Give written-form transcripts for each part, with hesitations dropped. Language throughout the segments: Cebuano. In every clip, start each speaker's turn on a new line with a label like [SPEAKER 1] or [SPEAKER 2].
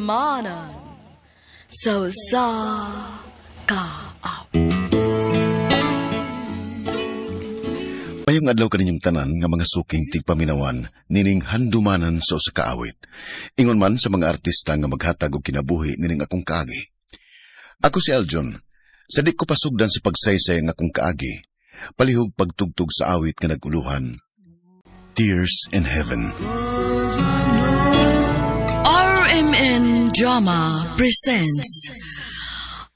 [SPEAKER 1] Handumanan sa usa ka awit.
[SPEAKER 2] Mayong adlaw kaninyong tanan nga mga suking tigpaminawan nining handumanan sa usa ka awit. Ingon man sa mga artista nga maghatag og kinabuhi nining akong kaagi. Ako si Aljon. Sa di ko pasugdan sa pagsaysay ang akong kaagi, palihog pagtugtog sa awit nga naguluhan. Tears in Heaven.
[SPEAKER 1] RMN Drama presents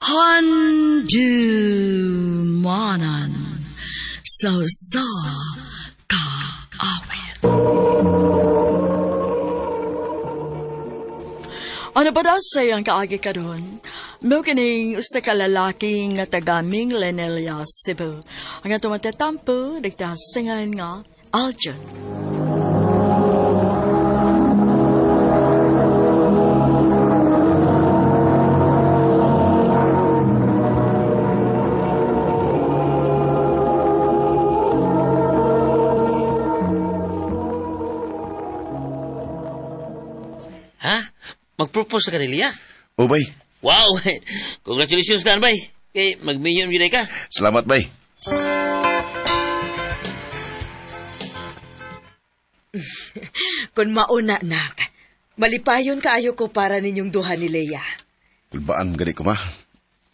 [SPEAKER 1] Handumanan sa usa ka awit. Ano ba daw sa iyang kaagi karon? Mao kining usa ka lalaki nga taga Minglanilla, Cebu. Ang atong matatampo, nagtasingan nga Aljon.
[SPEAKER 3] Ha? Mag-propose ka ni Lia?
[SPEAKER 2] O bay,
[SPEAKER 3] Wow! Congratulations na, bay. Kay mag-million yun ka.
[SPEAKER 2] Salamat bay.
[SPEAKER 4] Kung mauna, nak, malipayon kaayo ko para ninyong duha ni Leia.
[SPEAKER 2] Kulbaan gani ko ma.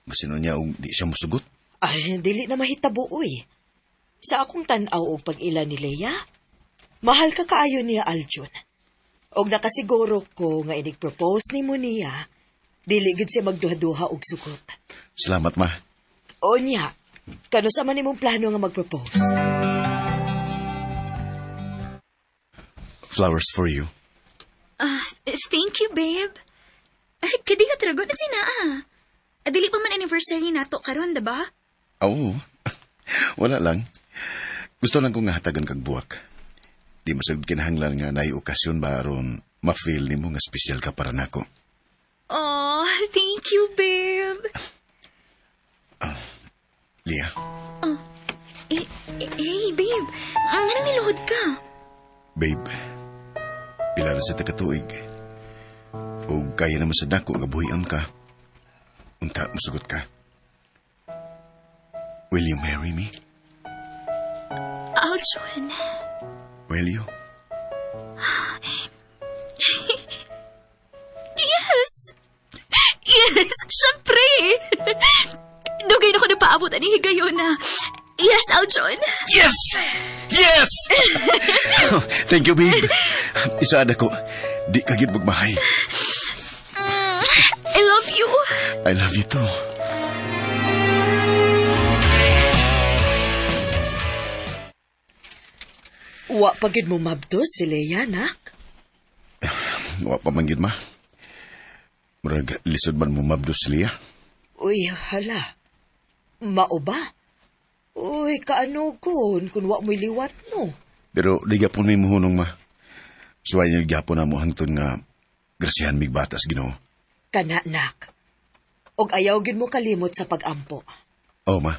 [SPEAKER 2] Masino niya og di siya musugot.
[SPEAKER 4] Ay, dili na mahitabo, uy. Sa akong tan-aw og pag-ila ni Leia, mahal ka kaayo niya, Aljun. Og nakasiguro ko nga inig-propose nimo niya, dili gid siya magduha-duha og sugot.
[SPEAKER 2] Salamat ma.
[SPEAKER 4] O niya, kano sa man imong plano nga mag-propose?
[SPEAKER 2] Flowers for you.
[SPEAKER 5] Thank you, babe. Ay, kadi ka talaga na sinaa. Dili pa man anniversary nato karon, diba?
[SPEAKER 2] Oo. Wala lang. Gusto lang kong nga hatagan kag buwak. Di masagod kinahanglan nga naay okasyon ba aron ma-feel nimo nga espesyal ka para nako.
[SPEAKER 5] Oh, thank you, babe.
[SPEAKER 2] Lia,
[SPEAKER 5] Eh, eh, hey, babe. Anong niluhod ka?
[SPEAKER 2] Babe, pila na sa takatuig. O kaya naman sa dako nga buhian ka. Unta, musugot ka. Will you marry me?
[SPEAKER 5] Aljon.
[SPEAKER 2] Will you?
[SPEAKER 5] Yes! Yes, syempre! Dugay na ko napaabot ani higayon na. Yes, Aljon.
[SPEAKER 2] Yes! Yes! Thank you, babe. Isaad ako. Di ka gid magmahay.
[SPEAKER 5] I love you.
[SPEAKER 2] I love you too.
[SPEAKER 4] Wa pa gid mo mabdos si Leia, nak.
[SPEAKER 2] Wa pa man gid ma. Murag lisod man mo mabdos si Lia.
[SPEAKER 4] Uy, hala. Mao ba? Uy, kaano kun kung wa mo'y liwat, no?
[SPEAKER 2] Pero di gapon may muhunong ma. Suway niyo gyapon na mo hangtod nga grasyahan mig batas Ginoo.
[SPEAKER 4] Kana, nak. Og ayaw gid mo kalimot sa pag-ampo.
[SPEAKER 2] Oh ma.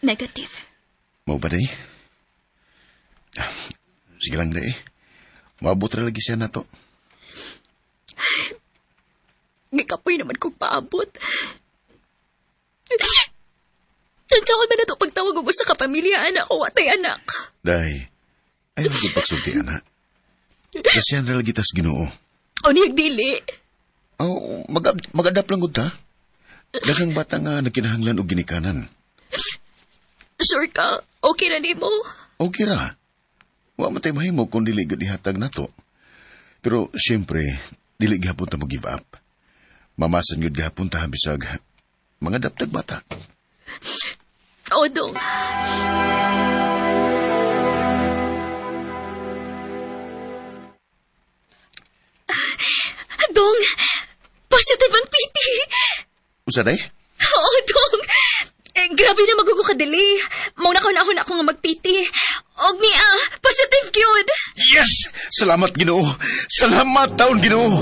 [SPEAKER 5] Negative.
[SPEAKER 2] Mao ba day? Sige lang day. Maabot ra lagi siya nato.
[SPEAKER 5] Gikapoy naman kong paabot. Tansawan man na to pagtawag og usa ka pamilya, anak o watay anak.
[SPEAKER 2] Day, ayaw gid pagsulti ana. Grasyahan ra lagi tas Ginoo.
[SPEAKER 5] O niyag dili.
[SPEAKER 2] Oh, mag-adapt lang gud ta. Daghang bata nga nagkinahanglan og ginikanan.
[SPEAKER 5] Sure ka? Okay na nimo?
[SPEAKER 2] Okay ra. Wa man tay mahimo kung dili gud ihatag nato. Pero siyempre, dili gihapon ta mo give up. Mamasan gud gihapon ta bisag mga daptag bata.
[SPEAKER 5] O, dong. Dong, positive ang PT.
[SPEAKER 2] Usa day?
[SPEAKER 5] Oo, dong. Eh, grabe na magugo ka dili. Mao na ko na ako nga mag-PT. Og niya, positive gyud.
[SPEAKER 2] Yes! Salamat Ginoo. Salamat taon Ginoo.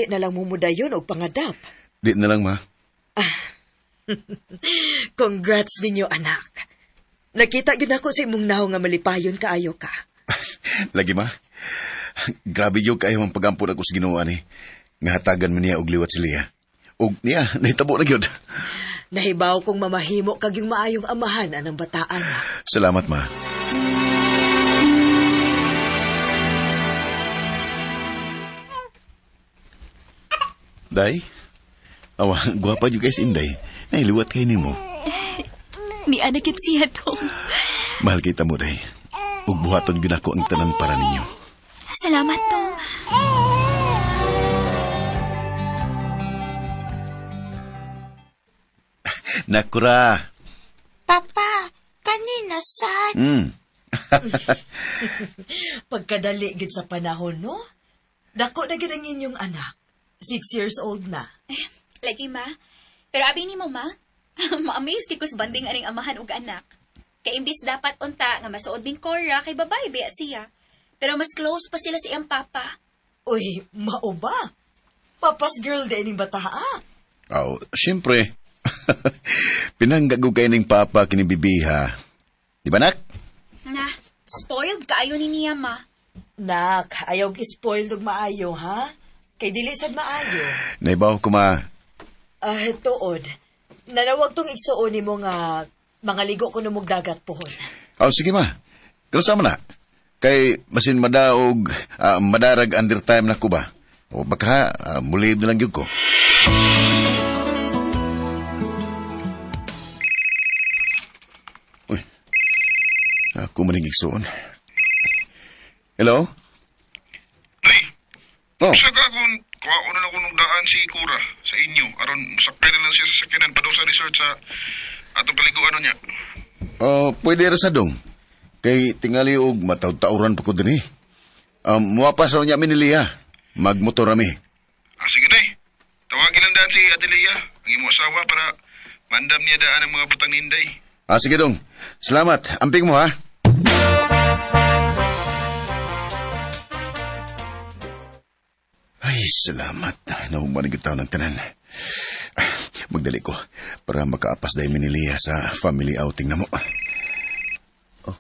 [SPEAKER 4] dili na lang mumudayon og pangadap.
[SPEAKER 2] Di na lang, ma.
[SPEAKER 4] Congrats ninyo, anak. Nakita gyud ako sa imong naong nga malipayon kaayo ka.
[SPEAKER 2] Lagi, ma. Grabe gyud kaayo ang pag-ampo nako sa Ginoo ani. Nga hatagan man niya og liwat si Leah. Og niya, nahitabo na gyud.
[SPEAKER 4] Nahibaw kong mamahimo kag yung maayong amahan anang bataan.
[SPEAKER 2] Salamat, ma. Day? Awa, gwapa you guys, Inday. Nailiwat kay nimo.
[SPEAKER 5] Ni anak yun siya, Tom.
[SPEAKER 2] Mahal kita mo, Day. Ug buhaton gyud ako ang tanan para ninyo.
[SPEAKER 5] Salamat, Tom.
[SPEAKER 2] Nakura.
[SPEAKER 6] Papa, kanina sad.
[SPEAKER 4] Pagkadali gid sa panahon, no? Dako na gid ang inyong anak. 6 years old na.
[SPEAKER 5] Lagi, ma. Pero abi ni mo, ma. Ma-amaze kay kus banding aning amahan ug anak. Kay imbis dapat unta nga masuod ning Cora kay babae biya siya. Pero mas close pa sila sa iyang papa.
[SPEAKER 4] Uy, mao ba? Papa's girl din ining bata, ah.
[SPEAKER 2] Aw, siyempre. Pinanggago kay ning papa kini bibiha. Di ba, nak?
[SPEAKER 5] Na, spoiled kaayo ni niya, ma.
[SPEAKER 4] Nak, ayaw spoiled og maayo, ha? Kay dili sad maayo.
[SPEAKER 2] Naibaw ko, ma.
[SPEAKER 4] Ah, tuod. Nanawag tong igsuon nimo nga mga ligo ko numog dagat pohon.
[SPEAKER 2] Aw, sige, ma. Kalsa man na. Kay masin madaog, madarag under time na ko ba? O baka mulib na lang gyud ko. Uy. Ako man ang igsuon. Hello?
[SPEAKER 7] Ay,
[SPEAKER 2] Oh,
[SPEAKER 7] sa gakon, kuha na ako nung daan si Kura sa inyo. Aron, sakay na lang siya sa sakyanan padaw sa resort sa atong kaliguan niya.
[SPEAKER 2] Oh, pwede ra sa dong. Kay tingali og mataw-tawran pa ko dinhi. Muwa pa sa niya mi ni Lia. Magmotor ami.
[SPEAKER 7] Ah, sige day. Tawagin lang daan si Ate Lea, ang imo asawa, para mandam niya daan ang mga butang ni Inday.
[SPEAKER 2] Ah, sige dong. Salamat. Amping mo ha. Ay, salamat. Nahuman ang ng tanan. Ah, magdali ko para makaapas dahil mi ni Lia sa family outing na mo. Oh.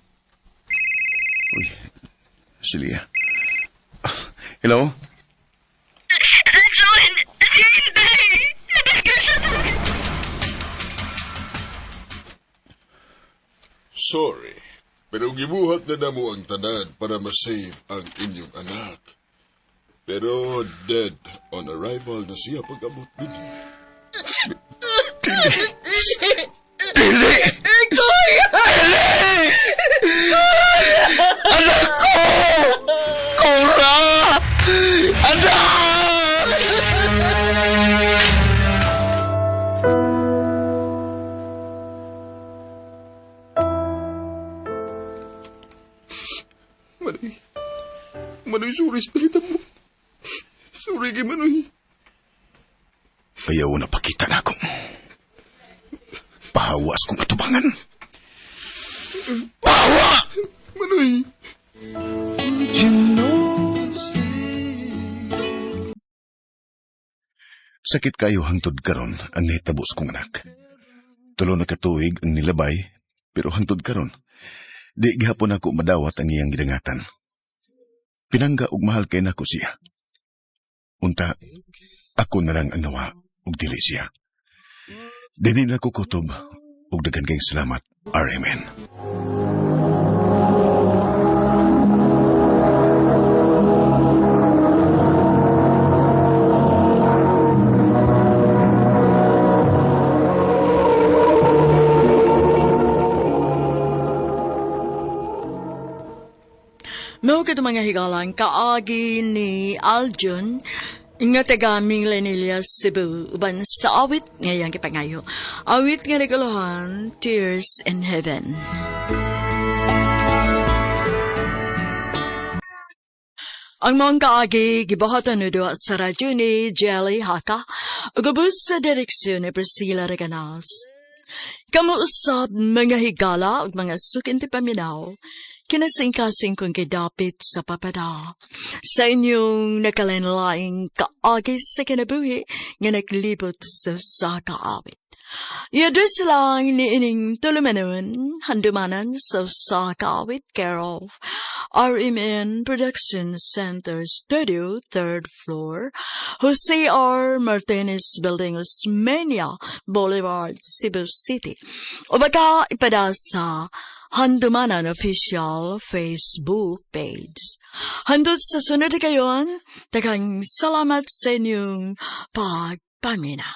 [SPEAKER 2] Uy, si Lia. Ah, hello?
[SPEAKER 5] John! Si Inday!
[SPEAKER 8] Sorry, pero gibuhat na namo ang tanan para ma-save ang inyong anak. Pero dead on arrival na siya pag-abot din.
[SPEAKER 2] Dili! Dili! Anak ko! Cora! Anak!
[SPEAKER 8] Manoy. Manoy, sorry sa mo. Sorry kay Manoy.
[SPEAKER 2] Ayaw na pakita na ako. Pahawas kong atubangan. Pahawa!
[SPEAKER 8] Manoy.
[SPEAKER 2] Sakit kayo hangtod karon ang nahitabo sa kong anak. 3 na katuig ang nilabay, pero hangtod karon, di gihapon ako madawat ang iyang gidangatan. Pinangga og mahal kay nako siya. Unta, ako na lang ang nawa og dili siya. Dini na ko kutob og daghan kayong salamat, RMN.
[SPEAKER 1] Mao kadto mga higalang kaagi ni Aljun nga taga Minglanilla, Cebu, uban sa awit ngayang gipangayo. Awit nga naguluhan, Tears in Heaven. Ang mga kaagi gibuhatan ni duha sa radyo ni Jelly Haka ug ubos sa direksyon ni Priscilla Reganas. Kamo usab mga higala ug mga sukinti paminaw. Kinasingkasing kong kidapit sa papada. Sa inyong nakalanlaing kaagi sa kinabuhi nga naglibot sa sakaawit. I-address lang ni ining tulumanon, handumanan sa Sakawit, care of RMN Production Center Studio, 3rd floor, Jose R. Martinez Building, Osmeña Boulevard, Cebu City. O baka ipada sa Handumanan Official Facebook page. Handot sa sunod kayon, daghang salamat sa inyong pagpamina.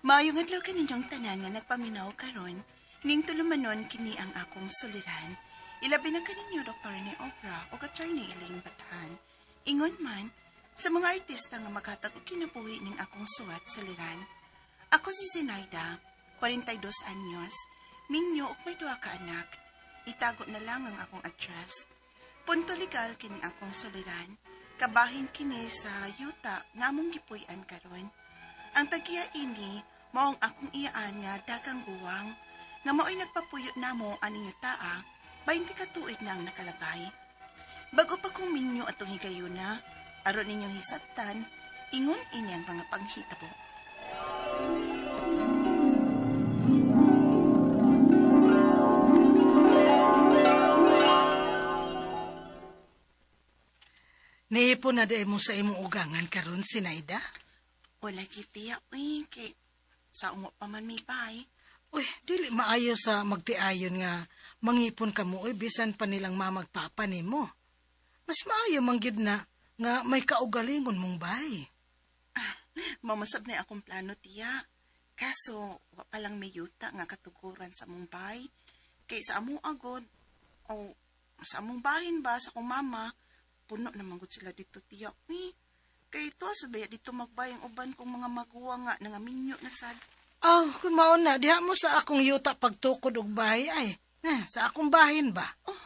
[SPEAKER 9] Maayong adlaw kaninyong tanan nga nagpaminaw karon, ning tulumanon kini ang akong suliran. Ilabi na kaninyo Dr. ni Obra o Attorney Elaine Bathan. Ingon man, sa mga artista nga maghatag og kinabuhi ning akong suwat suliran. Ako si Zenaida, 42 anyos, minyo ug may duha ka anak. Itago na lang ang akong address. Punto legal kining akong suliran. Kabahin kini sa yuta nga among gipuy-an karon. Ang tagiya ini mao ang akong iyaan nga dagang guwang nga mao'y nagpapuyo namo aning yutaa 20 ka tuig na ang nakalabay. Bago pa kong minyo atong higayuna, aron ninyong hisabtan, ingon ini ang mga panghitabo.
[SPEAKER 10] Niipon na di mo sa imong ugangan karon Sinaida?
[SPEAKER 9] Wala kitiya, uy, kay sa ungo pa man may bay.
[SPEAKER 10] Uy, dili maayo sa magtiayon nga mangipon ka mo, uy, bisan pa nilang mamagpapa nimo. Mas maayo man gyud na nga may kaugalingon mong bay.
[SPEAKER 9] Mamasab na akong plano, tiya. Kaso, wa pa lang may yuta nga katuguran sa among bay. Kay sa among agod, o sa among bahin ba, sa akong mama, puno naman gud sila dito, tiya. Uy, kay ito, sabaya dito magbay ang uban kong mga maguwa nga, nangaminyo na sad.
[SPEAKER 10] Oh, kung mao na, diha mo sa akong yuta pagtukod og bahay ay. Na, sa akong bahin ba?
[SPEAKER 9] Oh,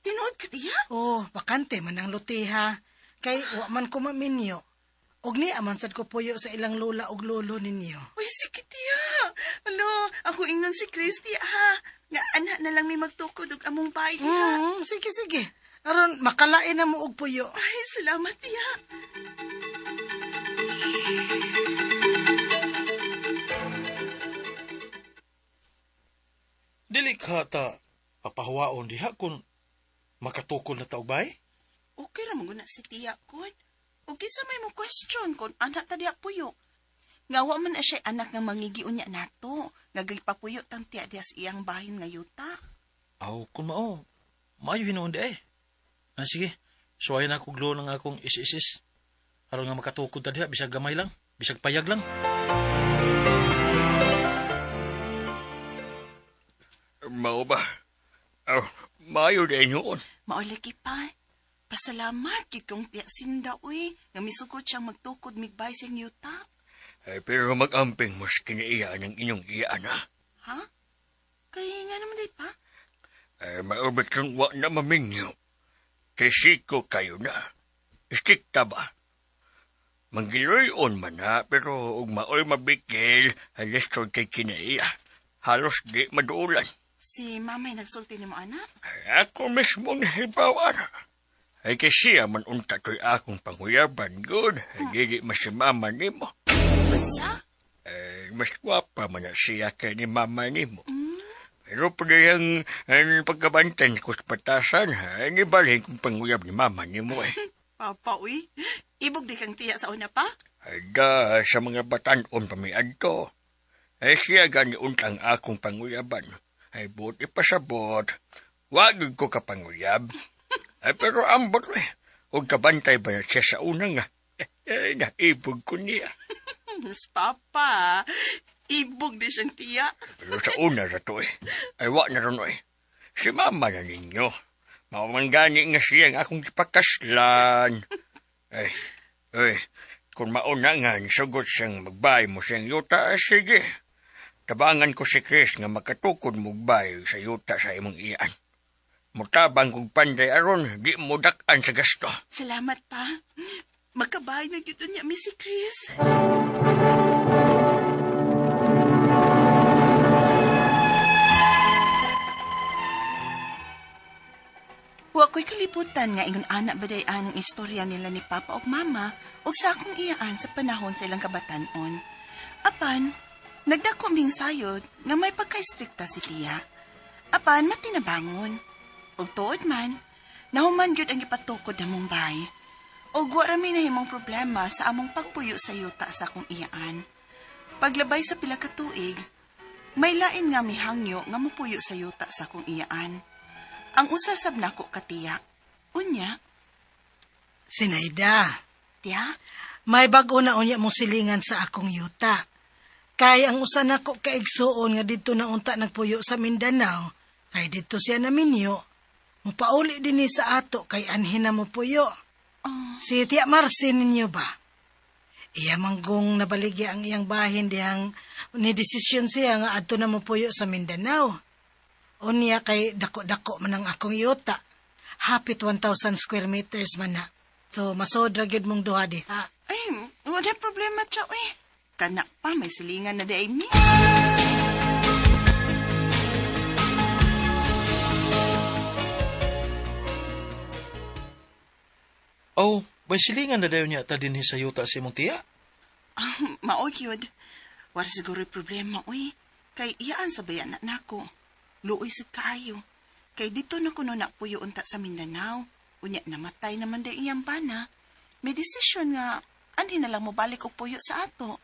[SPEAKER 9] tinuod ka, tiya?
[SPEAKER 10] Oh, bakante man ang lutiha. Kay wa man ko maminyo. Og niya man sad ko puyo sa ilang lola og lolo ninyo.
[SPEAKER 9] Uy, sige, tiya. Alo, ako ingnon si Christy, ha. Nga, anak na lang may magtukod og among bahay, ha.
[SPEAKER 10] Sige, sige. Aron, makalain na mo og puyo.
[SPEAKER 9] Ay, salamat, tiya.
[SPEAKER 11] Dili ka ta papahuwaon diha kung makatukol na taog bay?
[SPEAKER 9] Okay ra man na si tiya kon. O kinsa may mo question kon anak ta diha puyo. Nga wa man na siya anak nga mangigiun niya nato. Nga gaypapuyo tang tiya diha sa iyang bahin nga yuta.
[SPEAKER 11] Aw, kung mao, maayo hinuon di eh. Ah, sige, suwayan ako glo ng akong is-is-is. Aron nga makatukod ta diha, bisag gamay lang, bisag payag lang.
[SPEAKER 12] Mao ba? Aw, maayo di noon.
[SPEAKER 9] Mao lagi pa. Pasalamat gid kong tiya sinda uy nga misugot siyang magtukod migbay sa iyang yuta.
[SPEAKER 12] Ay, pero mag-amping mas kinaiya ng inyong iya na.
[SPEAKER 9] Ha? Kay nga naman day pa?
[SPEAKER 12] Ay, maubit kang wa na mamingyo. Kay siko kayo na. Istikta ba? Manggiloy-on man na, pero ug maoy mabikil, halos kay kinaiya. Halos di maduulan.
[SPEAKER 9] Si mamay nagsulti ni mo, anak?
[SPEAKER 12] Ay, ako mismo nahibaw, anak. Ay, kay siya man unta to'y akong panguyaban, good. Ay, dili mas si mama nimo.
[SPEAKER 9] Unsa?
[SPEAKER 12] Ay, mas gwapa man na siya kay ni mama nimo. Pero pwede ang pagkabantan ko sa patasan, ay nibalhin kong panguyab ni mama nimo eh.
[SPEAKER 9] Papa, uy. Ibog di kang tiya sa una pa?
[SPEAKER 12] Ay da, sa mga batanon pa may adto. Ay siya gani untang akong panguyaban. Ay buti pasabot. Wag ko kapanguyab. Ay pero ambot eh. Huwag kabantay ba siya sa una nga? Ay, naibog ko niya.
[SPEAKER 9] Mas papa, ibog di siyang tiya.
[SPEAKER 12] Pero sa una ra to eh. Ay wa na ron eh. Si mama na ninyo. Mamanggani nga siya ang akong ipakaslan. Ay, ay, kung mauna nga, sugot siyang magbay mo siyang yuta, ay, sige. Tabangan ko si Chris nga makatukod mugbay sa yuta sa imong iyan. Mutabang kong panday aron, di mo dak-an sa gasto.
[SPEAKER 9] Salamat pa. Magkabay na gyud niya, mi si Chris. ko'y kalibutan nga ingon ana ba day ang istorya nila ni Papa ug Mama ug sa akong iyaan sa panahon sa ilang kabatanon. Apan, nagdako ming sayod nga may pagka-istrikta si tiya. Apan, matinabangon. Ug tuod man, nahuman gyud ang gipatukod namong bay. Ug wa ra mi nahimong problema sa among pagpuyo sa yuta sa akong iyaan. Paglabay sa pila ka tuig, may lain nga mihangyo nga mupuyo sa yuta sa akong iyaan. Ang usa sab nako katiya. Unya,
[SPEAKER 10] Sinaida,
[SPEAKER 9] tiya,
[SPEAKER 10] may bag-o na unya mo silingan sa akong yuta. Kay ang usa nako kaigsuon nga didto na unta nagpuyo sa Mindanao, kay didto siya naminyo, mupauli dinhi sa ato kay anhin na mo puyo. Si Tia Marcy ninyo ba? Iya manggong nabaligya ang iyang bahin dihang ni desisyon siya nga adto na mopuyo sa Mindanao. Unya kay dako-dako man ang akong yuta. Hapit 1,000 square meters man na. So masod ra gyud mong duha diha.
[SPEAKER 9] Ay, wala problema tiya, eh. Kana pa, may silingan na di ay mi.
[SPEAKER 11] Oh, may silingan na dayon niya ta dinhi sa yuta sa imong tiya.
[SPEAKER 9] Ah, mao gyud. Wala siguro problema, uy. Kay iyaan sa bayan na nako. Luoy sa kaayo. Kay dito na kuno na puyo unta sa Mindanao. Unya namatay naman di iyang bana. May desisyon nga anhi na lang mobalik og puyo sa ato.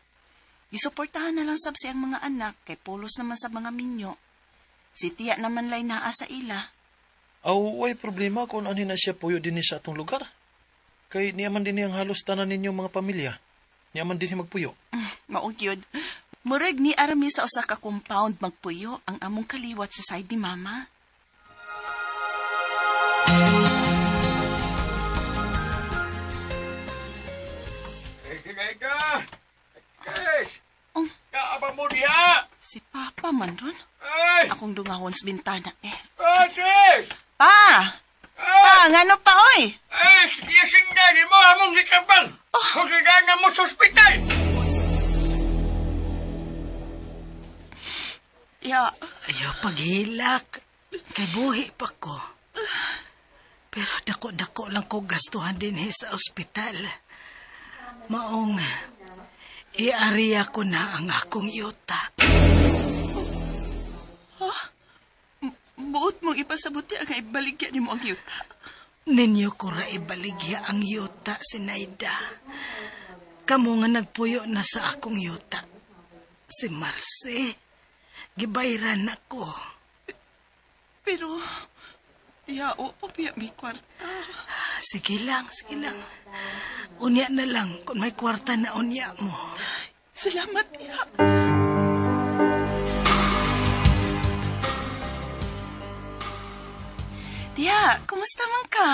[SPEAKER 9] Gisuportahan na lang sab siyang mga anak kay pulos naman sa mga minyo. Si tiya naman lay naa sa ila.
[SPEAKER 11] Aw, way problema kung anhin na siya puyo dinhi sa atong lugar. Kay niya man dinhi ang halos tanan ninyong mga pamilya. Niya man dinhi magpuyo.
[SPEAKER 9] Mao gyud. Murag ni arami sa usa ka compound magpuyo ang among kaliwat sa side ni mama.
[SPEAKER 12] Sinaida! Kes!
[SPEAKER 9] Oh.
[SPEAKER 12] Kaaba mo diha!
[SPEAKER 9] Si Papa man ron.
[SPEAKER 12] Ay!
[SPEAKER 9] Akong dungahon sa bintana eh.
[SPEAKER 12] Ah, Kes!
[SPEAKER 9] Pa! Pa, ngano pa oy?
[SPEAKER 12] Ay, siyasinda ni mo among gitabang! Oh. na mo sa ospital!
[SPEAKER 9] Ya,
[SPEAKER 10] Ayaw paghilak. Kay buhi pa ko. Pero dako-dako lang ko gastuhan dinhi sa ospital. Maong iariya ko na ang akong yuta.
[SPEAKER 9] buot mong ipasabuti ang ibaligya nimo ang yuta.
[SPEAKER 10] Ninyo ko ra ibaligya ang yuta, Sinaida. Kamo nga nagpuyo na sa akong yuta. Si Marcy, gibayran ako.
[SPEAKER 9] Pero, ya, o pa biya mi kwarta.
[SPEAKER 10] Sige lang, sige lang. Unya na lang kung may kwarta na unya mo.
[SPEAKER 9] Salamat, ya. Tiya, kumusta man ka?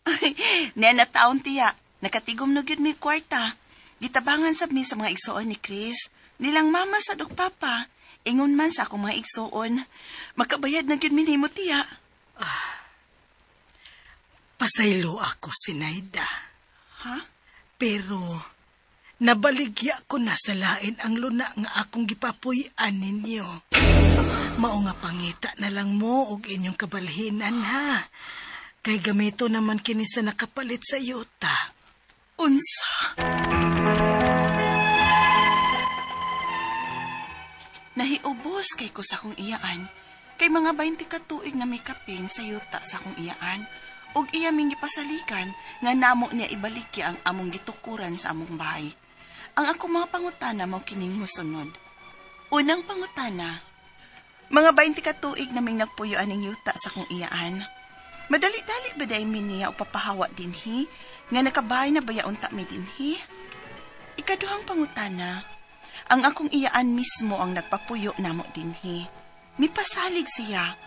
[SPEAKER 9] Ay, nena taon, tiya. Nakatigom na gyud mi kwarta. Gitabangan sab mi sa mga igsoon ni Chris. Nilang mama sa dog papa. Ingon man sa akong mga igsoon. Makabayad na gyud mi nimo, tiya.
[SPEAKER 10] Pasaylo ako, Sinaida.
[SPEAKER 9] Ha?
[SPEAKER 10] Pero nabaligya ko na sa lain ang luna nga akong gipapuy-an ninyo. Mao nga pangita na lang mo og inyong kabalhinan ha. Kay gamito naman kini sa nakapalit sa yuta.
[SPEAKER 9] Unsa? Nahiubos kay ko sa akong iyaan. Kay mga 20 ka tuig na may kapin sa yuta sa akong iyaan. Ug iya ming gipasalikan nga namo niya ibalikya ang among gitukuran sa among bahay. Ang akong mga pangutana mao kining mosunod. Unang pangutana, mga 20 ka tuig naming nagpuyo aning yuta sa akong iyaan. Madali-dali ba day mi niya o papahawa dinhi? Nga nakabahay na baya unta mi dinhi? Ikaduhang pangutana, ang akong iyaan mismo ang nagpapuyo namo dinhi. Mipasalig siya.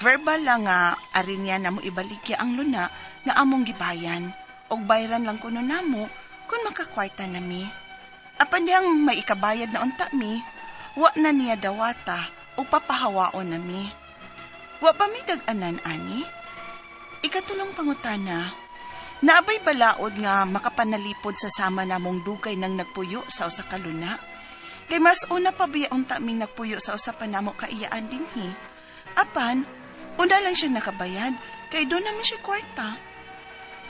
[SPEAKER 9] Verbal lang nga ari niya namo ibaligya ang luna nga among gibayan. Og bayran lang kuno namo kung makakwarta nami. Apan diyang may ikabayad na unta mi, wa na niya dawata o papahawaon nami. Wa ba mi dag-anan ani? Ikatulong pangutana, naabay balaod nga makapanalipod sa sama namong dugay nang nagpuyo sa usa ka luna. Kay mas una pa biya unta ming nagpuyo sa usa pa namo kaiyaan dinhi. Apan, una lang siya nakabayad Kay doon naman siya kwarta.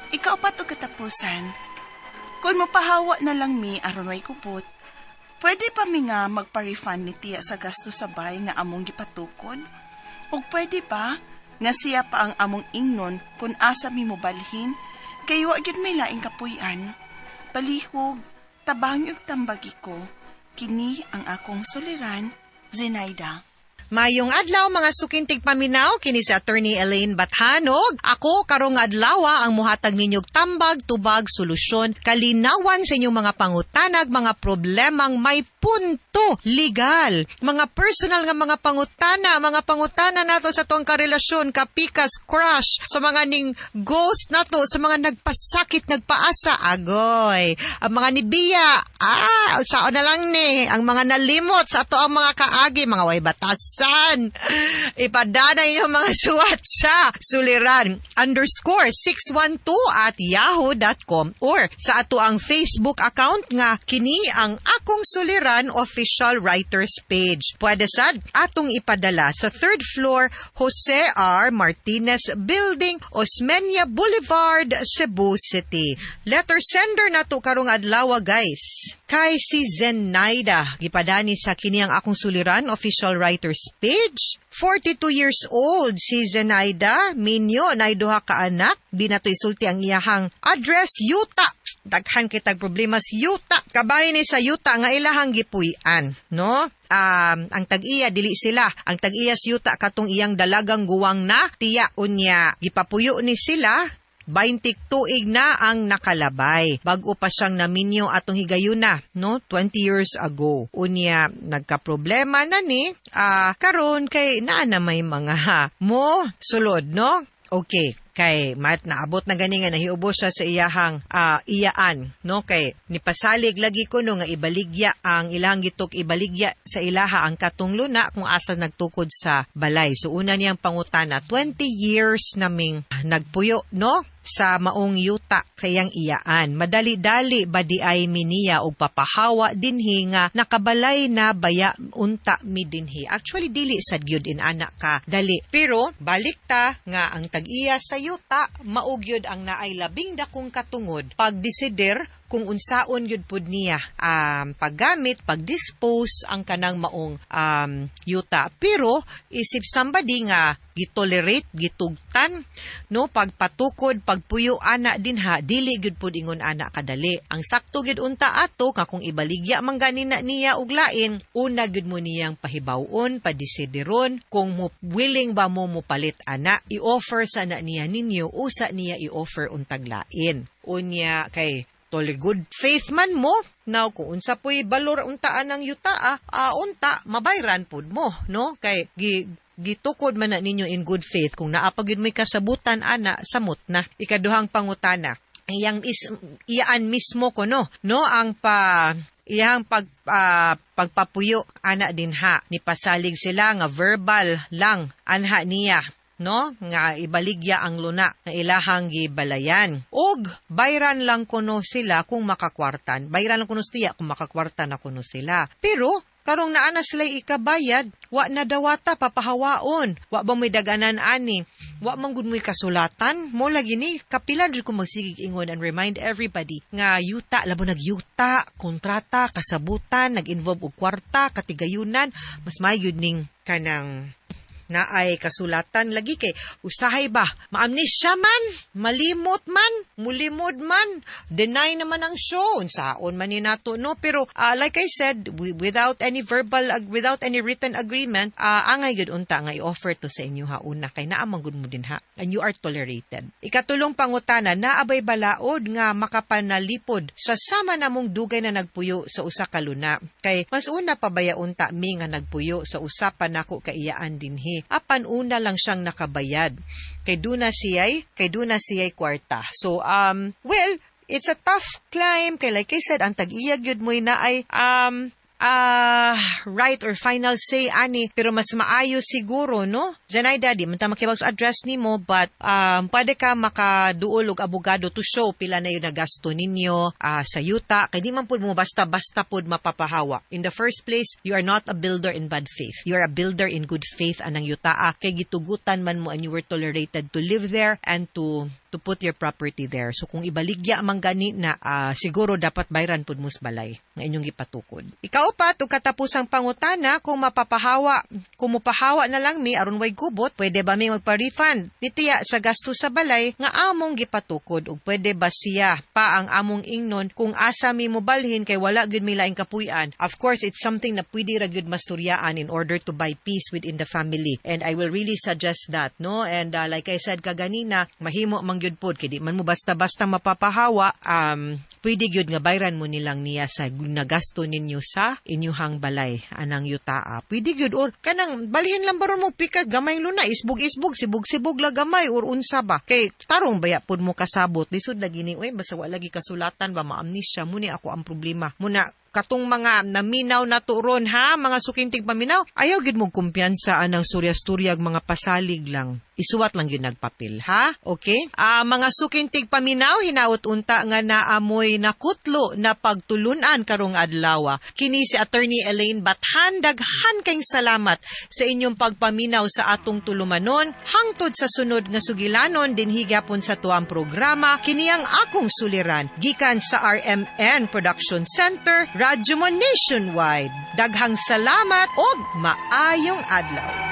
[SPEAKER 9] Ikaupat og katapusan. Kung mopahawa na lang mi aron way kupot, pwede pa mi nga magpa-refund ni tiya sa gasto sa bay nga among gipatukod? Ug pwede ba nga siya pa ang among ingnon kung asa mi mobalhin kay wa gyud may laing kapuy-an? Palihog, tabangi ug tambagi ko. Kini ang akong suliran, Zenaida.
[SPEAKER 13] Mayong adlaw, mga suking tigpaminaw, kini si Attorney Elaine Bathanog. Ako karong adlaw ang muhatag ninyog tambag, tubag, solusyon, kalinawan sa inyong mga pangutanag, mga problemang may punto legal, mga personal nga mga pangutana nato sa atong karelasyon, kapikas, crush, sa mga ning ghost nato, sa mga nagpasakit, nagpaasa, agoy. Ang mga nibiya, sao na lang ni, ang mga nalimot sa ato ang mga kaagi, mga way batasan. Ipadana inyong mga suwat sa suliran_612@yahoo.com or sa ato ang Facebook account nga kini ang Akong Suliran Official Writers Page. Pwede sad atong ipadala sa third floor, Jose R. Martinez Building, Osmeña Boulevard, Cebu City. Letter sender nato karong adlaw, guys, kay si Zenaida. Gipadani sa kini ang Akong Suliran Official Writers Page. 42 years old si Zenaida, minyo, na duha ka anak. Di na to isulti ang iyahang address, yuta. Daghan kitag problema sa yuta. Kabahin ni sa yuta nga ilahang gipuy-an, no? Ang tag-iya dili sila. Ang tag-iya sa yuta katong iyang dalagang guwang na tiya, unya gipapuyo ni sila 20 tuig na ang nakalabay. Bag-o pa siyang naminyo atong higayuna, no? 20 years ago. Unya, nagka-problema na ni, karon kay naa na may mga mo sulod, no? Okay, kay mat naabot na gani nga nahiubos siya sa iyahang iyaan, no? Kay nipasalig lagi ko no nga ibaligya ang ilang gitok, ibaligya sa ilaha ang katong luna kung asa nagtukod sa balay. So una niyang pangutana, 20 years naming nagpuyo, no, sa maong yuta sa iyang iyaan. Madali-dali ba di ay miniya og papahawa dinhi nga nakabalay na baya unta mi dinhi? Actually, dili sad gyud in ana ka dali. Pero balik ta nga ang tag-iya sa yuta mao gyud ang naay labing dakong katungod pagdesider kung unsaon gyud pud niya paggamit, pagdispose ang kanang maong yuta. Pero isip somebody nga gitolerate, gitugtan, no, pagpatukod, pagpuyo ana dinha, dili gyud pud ingon ana kadali. Ang sakto gyud unta ato nga kung ibaligya man gani na niya og lain, una gyud mo niyang pahibawon, padesideron kung mo willing ba mo mopalit ana, i-offer sa na niya ninyo, usa niya i-offer untag lain. Unya kay tol good faith man mo. Now, kung unsa po'y balor untaan ng yuta, unta mabayran pud mo, no, kay gitukod man na ninyo in good faith. Kung naa pa gyud may kasabutan ana, samot na. Ikaduhang pangutana, iyang is, iyaan mismo ko, no, ang pa iyang pagpapuyo ana dinha, nipasalig sila nga verbal lang anha niya, no, nga ibaligya ang luna nga ilahang gibalayan og bayran lang kuno sila kung makakwartan, bayran lang kuno siya kung makakwarta na kuno sila. Pero karong naa na sila ikabayad, wa na dawata papahawaon? Wa ba may daganan ani? Wa man gud mo'y kasulatan? Mo lagi ni kapila ko magsigig ingon and remind everybody nga yuta, labo nagyuta, kontrata, kasabutan, nag-involve og kwarta, katigayunan, mas mayud ning kanang naay kasulatan lagi kay usahay ba maamnesia man, malimot man, mulimod man, deny naman ang show, unsaon man ni nato, no? Pero like I said, without any verbal without any written agreement, angay gyud unta nga i-offer to sa inyo ha una kay naa man gud mo din ha and you are tolerated. Ikatulong pangutana, naabay balaod nga makapanalipod sa sama namong dugay na nagpuyo sa usa ka luna? Kay mas una pa baya unta mi nga nagpuyo sa usa pa nako kaiyaan dinhi, apan una lang siyang nakabayad kay duna siya'y kwarta. So well, it's a tough climb kay like I said, ang tag-iya gyud mo'y naay right or final say ani, pero mas maayo siguro, no? Zenaida, di man ta makibag sa address nimo, but pwede ka makaduol og abogado to show pila na yung nagasto ninyo sa yuta kay di man pud mo basta-basta pud mapapahawa. In the first place, you are not a builder in bad faith. You are a builder in good faith anang yutaa kay gitugutan man mo and you were tolerated to live there and to put your property there. So kung ibaligya man gani na, siguro dapat bayran pud mo sa balay nga inyong gipatukod. Ikaupat ug katapusang pangutana, kung mapapahawa, kung mupahawa na lang mi aron way gubot, pwede ba mi magpa-refund nitiya sa gasto sa balay nga among gipatukod, ug pwede ba siya pa ang among ingnon kung asa mi mobalhin kay wala gyud mi laing kapuy-an? Of course, it's something na pwede ra gyud masturyaan in order to buy peace within the family. And I will really suggest that, no? And like I said kaganina, mahimo man gyud pod kay di man mo basta-basta mapapahawa, pwede gyud nga bayran mo nilang niya sa nagasto ninyo sa inyuhang balay anang yutaa. Pwede gyud or kanang balhin lang baron mo pika gamay luna, isbog-isbog, sibog-sibog la gamay or unsa ba. Kay tarong baya pud mo kasabot, lisod lagi ni oy, basta wala lagi kasulatan ba, maamnesia mo ni ako ang problema. Muna katong mga naminaw na turon ha, mga suking tigpaminaw, ayaw gyud mo kumpiyansa anang surya-sturyag mga pasalig lang. Isuwat lang gyud nagpapil, ha? Okay? Mga suking tigpaminaw, hinaot unta nga naamoy nakutlo na pagtulunan karong adlaw. Kini si Attorney Elaine Bathan, daghan kayong salamat sa inyong pagpaminaw sa atong tulumanon. Hangtod sa sunod nga sugilanon dinhi gyapon sa tuang programa, kini ang akong suliran gikan sa RMN Production Center, Radyo Mo Nationwide. Daghang salamat og maayong adlaw.